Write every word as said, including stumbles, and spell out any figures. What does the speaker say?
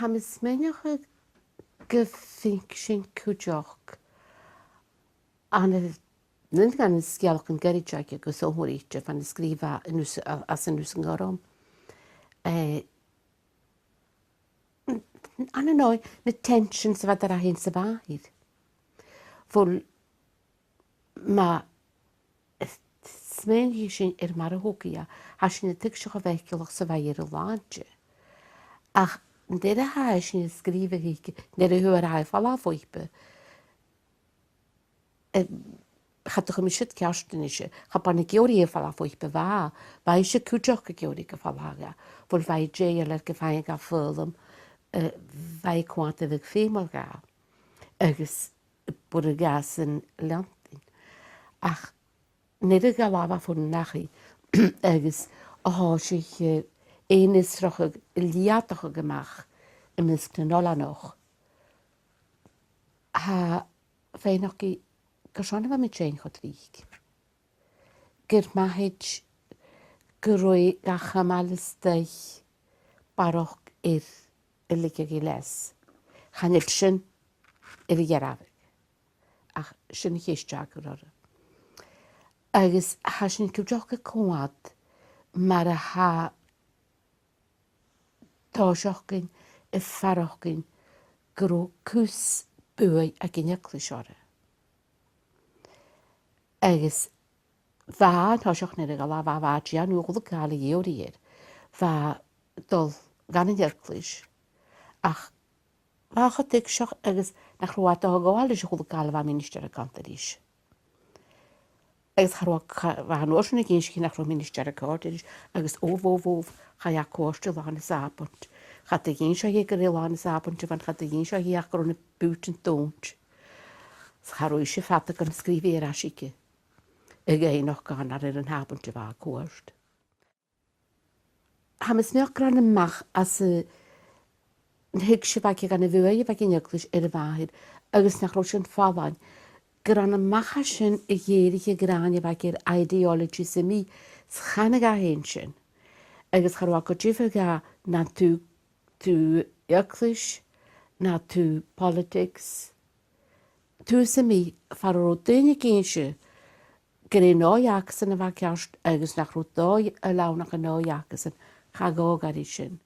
Tha mi a' smaoineachadh gum faigh sinn cuideachd ann an, ann an sgeulachdan goirid aige agus gu h-àraidh bhon a sgrìobh e an Ùs-, a-, às an Ùs an Gorm. Eh, ann an dòigh na tensions a bha air a bhith anns a' mhàthair. Bhuel, ma smaoinicheas sinn air mar a thogadh e, tha sinn a' tuigsinn cho faiceallach 's a bha e air an t-slàinte. Ach nuair a tha sinn a' sgrìobhadh aige, nuair a fhuair e falbh bhuaipe, eh, cha do chuimhnicheas sinn ceart a-nis, cha b' ann ag iarraidh falbh bhuaipe a bha e, bha ise cuideachd ag iarraidh gu falbhadh e, bhuel bha e dèidheil air gum faigheadh e foghlam, eh, bha e a' coimhead a bhiodh feumail dha. Agus b' urrainn dha sin leantainn. Ach nuair a dh'fhalbh e bhon dachaigh, agus a thòisich, eh, aon fhiosrachadh a leudachadh a-mach am measg nan oileanach, tha faighneachd gur ann a bha mi fhìn cho tric. Gur math dhut gun robh e ga chumail a-staigh barrachd air a leigeil gu leas. Chan eil sin air a dhearbhadh. Ach sin a' cheist a th' agam oirre. Agus tha sinn cuideachd a' coimhead mar a tha tòiseachadh a' faireachdainn gun robh cus buaidh aig an eaglais oirre. Agus bha an toiseach nuair a dh'fhalbh e, bha e a' dèanamh a h-uile càil a dh'iarradh air. Bha e a' dol dhan an eaglais. Ach bha e cho tuigseach agus nach robh e a' dol a ghabhail ris a h-uile càil a bha am ministear a' cantainn ris. Agus cha robh, cha, bha e an uair sin ag innse dhi nach robh am ministear a' còrdadh ris, agus obh, obh, obh, chaidh e a chòmhradh Là na Sàbaid. Cha do dh'innis e gur e Là na Sàbaid a bh' ann, cha do dh'innis e ach gun robh na bùithtean dùinte. 'S cha robh ise fada gun sgrìobh e air ais thuige, ag aontachadh gun robh e air an t-Sàbaid a bha e a' còmhradh. Tha mi a' smaoineachadh gur ann a-mach às a, na thuigse a bh' aige dhan a' bhuaidh a bh' aig an eaglais air a mhàthair, agus nach robh sin fallain, gur ann a-mach à sin a dh'èirich a' ghràin a bh' aige air ideology sam bith, 's chanadh e fhèin sin. Agus cha robh e gu diofar dha na tu, tu eaglais, na tu politics, tu sam bith, far an robh daoine ag innse gur e an dòigh acasan a bha ceart agus nach robh dòigh a leanabh an dòigh acasan, cha ghabhadh e ri sin.